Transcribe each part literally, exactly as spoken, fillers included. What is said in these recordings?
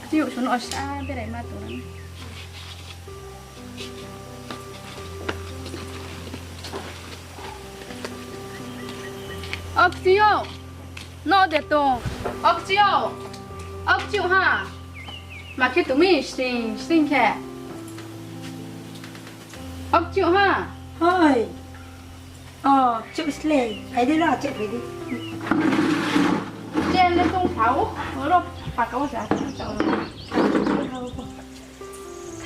Kchiuh, sun osa berai ma tong. O kchiuh, no de tong. O kchiuh, o kchiuh ha. Ma khe tong mi sring sring khe. O kchiuh ha. Hoi. O, kchiuh slei. Phai di ra, kchiuh phai di. Chen le tong thao. Ro paka wo sa.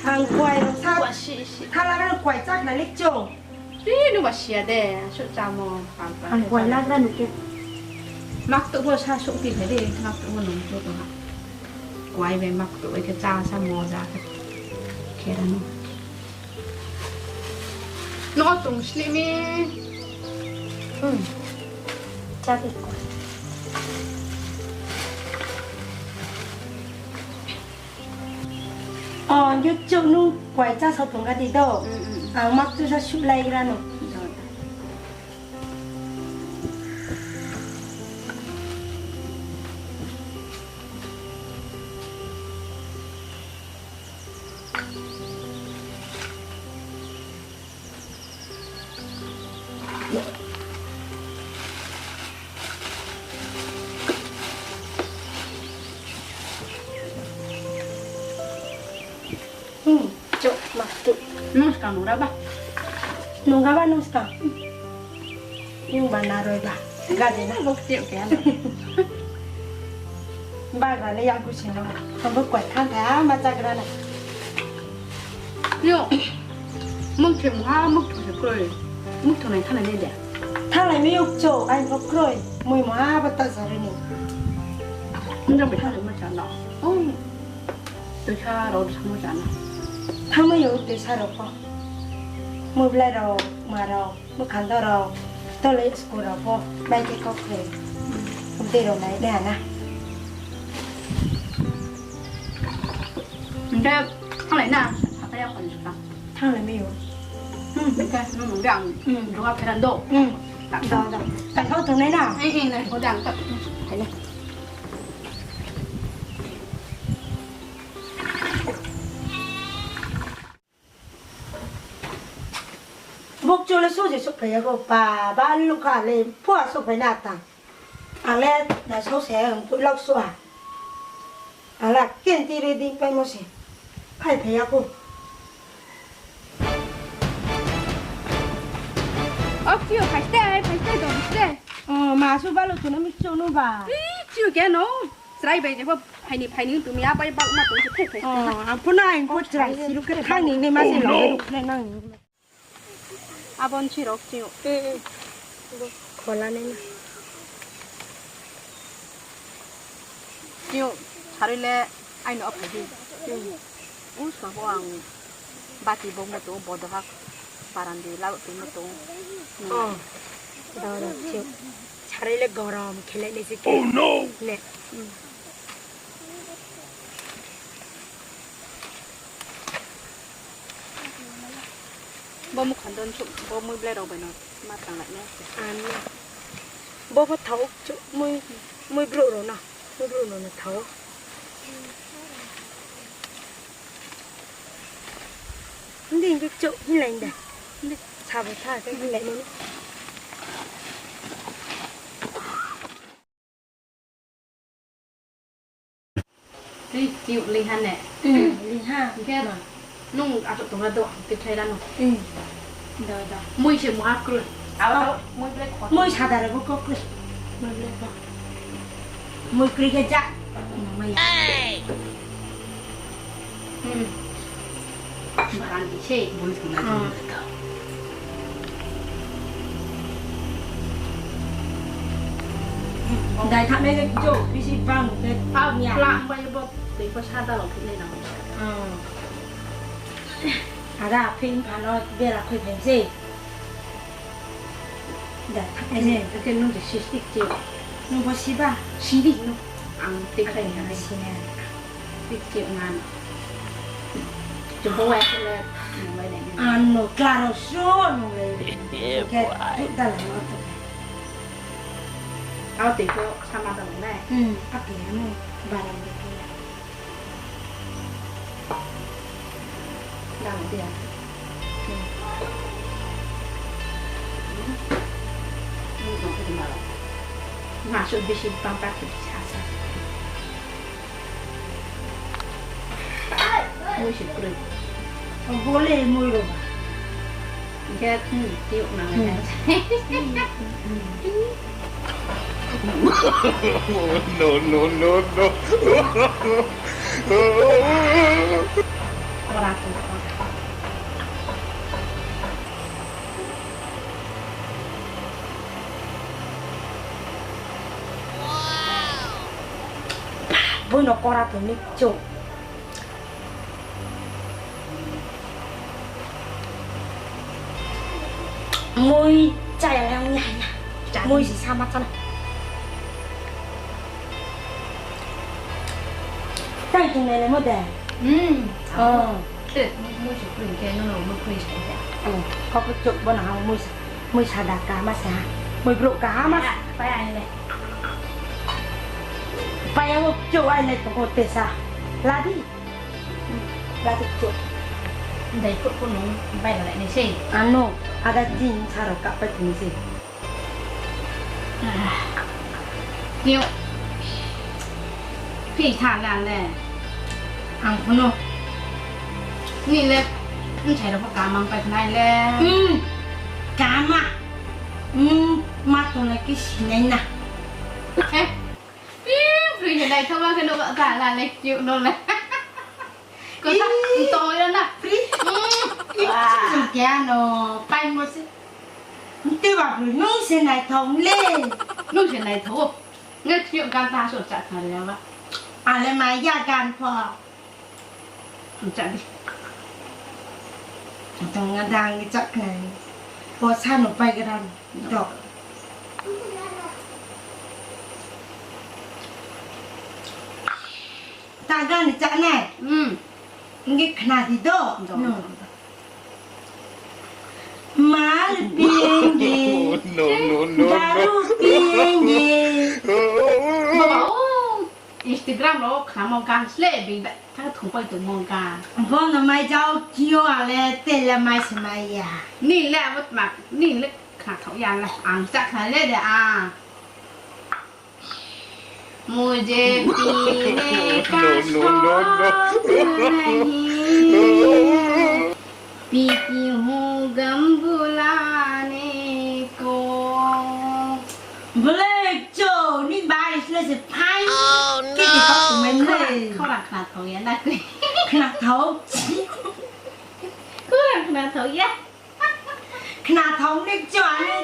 Ang kuai rao sa. Wa si si. Thala rao kuai chak na le kchiuh. Ti nu ba sia de, suh chámo, pal pal. Ang kuai lagra nu khe. Maktuh bo sa suh ti phai de, maktuh bo nung suh tong ha. Kuai bai maktuh bai khe chá sa moja khe. Khe ra no. No tong slei mi. Hmm. Chá di kuai. O, YouTube nung kuai chá sao tong ga di do. Mm, mm. Ang maktuh sa suh lai gra no. Hmm, chok, ma, chok. Nung skang nung ra ba? Nung ga ba nung skang? Nung ba na roi ba? Ga de na. Bo kchih khe ano. Bagra le ya gu se no. Bo koi thanng tha ma chagra na. Yo. Mung khe mungha mung thung se kroi. Mung thung nai thanng nai de. Thanng nai mi yo kcho, ai bo kroi. Mui mungha bo ta sa ri ni. Nung jang bai thanng nai ma cha no. Oh. Tuisa rao samo cha no. Thanng mai yo tuisa rao pho. Mui blai rao, ma rao. Bo khanda rao, tole school rao pho, bai khe kau khe. Bdei rao nai nai ha na. Hingkhe thannglai na, hathái ya kho ni skang. Thannglai mi ou. Hmm, hingkhe nung nung de ang, hmm, duha pheran do. Hmm. Tak do, do. Tak kau tongnai na? Eh, eh, nai kho de ang tak. Hai le. Bokcho le soje souhphai ya kho, pa, ba lukha le phua souhphai na tang. Ang le na sao se ang pui lak suh ha. Ang le kenti ready paimo se. Phai phai ya kho. O, kchiuh, phai ste, phai ste, dong ste. O, ma su balo tuna mi kchiuh no ba. Ih, kchiuh khe no. Chrai bai jepho phaini phaini tumi apai bak ma tong se phai phai. O, ang pho nai, ang pho chrai siruh khe thang ni ne ma se log ruh khe nang. Abo ni sirok chiyung. Khola nai na. Chiyung, sarui le aino ophai di. Uso bo ang bati bo mutu bodo ha. Parandi lau tui mutu. O. Doro chiyung. Sarui le gorom khelai nai se. Oh no! Ne. Bo mukhang don chuk, bo mui blai rao bai no ma tanglai nai. Ano. Bo pho thao chuk mui, mui brouh rao no. Mui brouh rao no thao. Hindi hindi chuk hinlai da. Hindi. Sabo tha khe hinlai no. Tui, tui, lingha ne? Hmm, lingha. Hingkhe nung achouh tongra do, tui khlai ra no. Hmm. Da, da. Mui se muha kroi. Abo, abo, mui ble kho. Mui sadar bo kok kroi. Mui ble kho. Mui kroi khe ja. Mui. Hmm. Baran di se. Mui thang na. Hmm. Dai thanng nai le jo, bisi bang khe. Plang bai bo, tei bo sa da lo phi nai nang. Hmm. Ada phi pha no bera khui phen se. Da, ene, ake nung de sistik je. Nung bo siba? Sidi nung. Ang tikhlai na sini. Tik tik ngan. Jumpa wa sini nung lai nai. Ano klaro so nung lai. Ke, duk da lai no to. Au te ko sama da lai. Hmm, ake ano barang de ke. Masuk bisi bang kaki sa sa. Mui se kroi. Bole mui ro ba. Hingke, hmm, tiok nang. No, no, no, no. Ora tu. Boi no kora tong ni chou. Mui chaya le ong ya ya. Mui si sama chana. Tang tung le mo de. Hmm. Oh. Mui si pring ke no no mui pring ke. Oh, kau pun chuk bo na ha mui si. Mui sada kaham se ha. Mui brouh kaham se. Pai ai le. Pai ya wo chuk ai le tong ko te sa. Ladi. Ladi chuk. Dai put put nung bai la lai ni sei. Ano, ada jin sa ro kap pai tong sei. Tiok. Phi tha la le. Ang phono. Ni le. Nchai ro pho kamang pai khnai le. Hmm. Kama. Hmm. Ma tong le ki sinai na. Eh. Phi, phi hinai thoma khe no ka la le tiok no le. Ko ta. Ih. Tong yo na. Phi. Hmm. Ih. Wah. Sung kya no. Pai mo se. Nte ba bru nung se naithao le. Nung se naithao. Nge thiok gan ta so cha kha le ba. Ale ma ya gan pho. Cha di. Tong nga dang ni cha kha. Po sa no pai gran. Do. Ta gan ni cha nai. Hmm. Nge khna di do. Do. No. Mal pienge. No, no, no, no. Daru pienge. Baba, o, Instagram ro khnamo gan sle bing ba, thang thungpai tongmo gan. Bo no mai jao kio ale tele mai se mai ya. Ni le abo tma, ni le khna thao ya le, ang cha khna le de a. मुझे पीने का शौक नहीं, पीती हूँ गम भुलाने को। Bole chou, ni bai sle se phai. Oh, no. Ke ke kau tumai le. Khorang khna thao ya na kri. Khna thao. Khorang khna thao ya. Khna thao ni chou ani.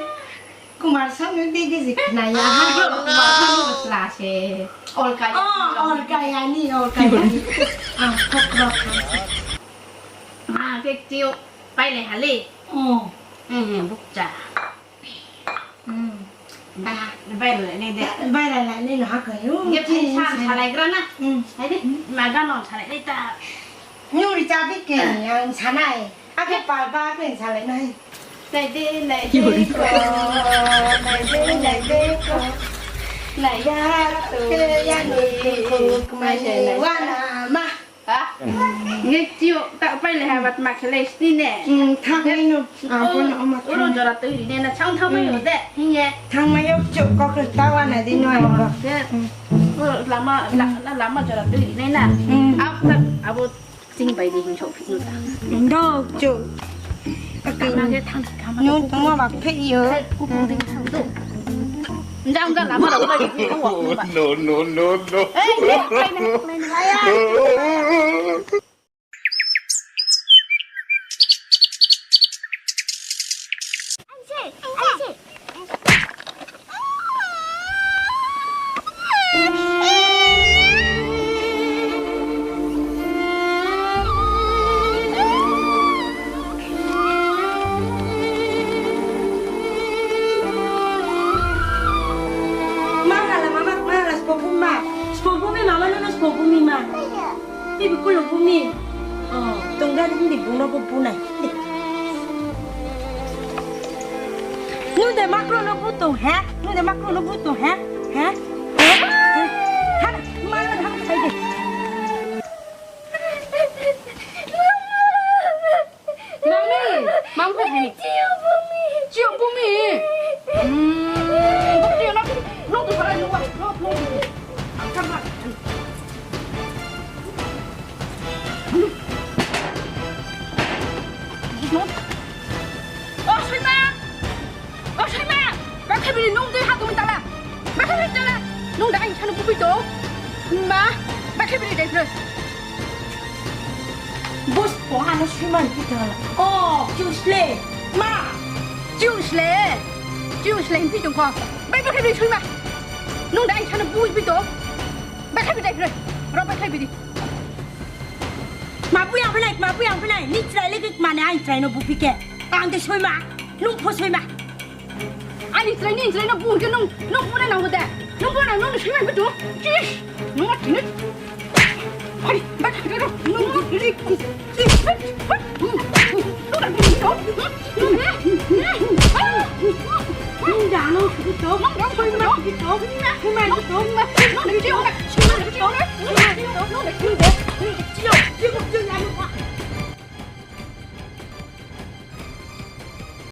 Kumar Sanu ni di se khna ya. Kumar Sanu sla se. Olga ya. Oh, Olga ya ni, Olga ya ni. Ang kokro kha. Ma, ke tiu, pai le ha le. Oh. Eh, bukcha. Hmm. Ba, bai le ni de. Bai le ni no ha ko yu. Ye pai san salai gra na. Hmm. Hai de, ma ga no salai ni ta. Nuri cha bi ke, ang sanai. Ake pal ba khe salai nai. Nai de, nai de ko, nai de, nai de ko. Nai ya to, ya ni ko, nai se nai wa na ma. Ha? Nge tiu, ta pai le ha bat ma khe le sti ne. Hmm, thang nai no. Ang pon no ma. Uro jora tui ri ne na chang thang mai yo de. Hinge. Thang mai yo chuk kok ta wa na di no ang ba. Ke. Uro lama, la, la, lama jora tui ri ne na. Hmm. Ap ta, abo Sing bai di hing chok phi nu ta. Ndo, chu. Kama ke thang, kama. Nu tong ma bak phe yo. Ku ku ding thang tu. Ndang ga lama ro bai di thang wa ba. No, no, no, no. Eh, ne, ne, ne, ne, ya. Ma hala, ma, ma, ma hala, spo bumi ma. Spo bumi ma, ma, no, no, spo bumi ma. Ibi kulo bumi. Oh, tongga ni di bung no bo bunai. Di. Nu de makro no bu tong, he? Nu de makro no bu tong, he? He? He? He? Ha, ma no de ha sai de. Bai khlai bidi dai kroi. Bo spo ano suimani phi tong. O, chusle. Ma. Chusle. Chusle hing phi tong kho. Bai bai khlai bidi suima. Nung dai sana bui phi tong. Bai khlai bidi dai kroi. Ro bai khlai bidi. Ma bui ang phi nai, ma bui ang phi nai. Ni chrai le kik mane ang chrai no bu phi khe. Ang de suima. Nung pho suima. Ani chrai ni chrai no bung khe nung, nung pura nang de. Nung pura nang, nung ni sui mai phi tong. Chis. Nung ma tini. Hari, ba ka ro. Nung ma tini. Chis. Nung da ni to. Nung da no to. Nung da sui ma to. Sui ma to. Nung da ni to. Sui ma to. Nung da ni to.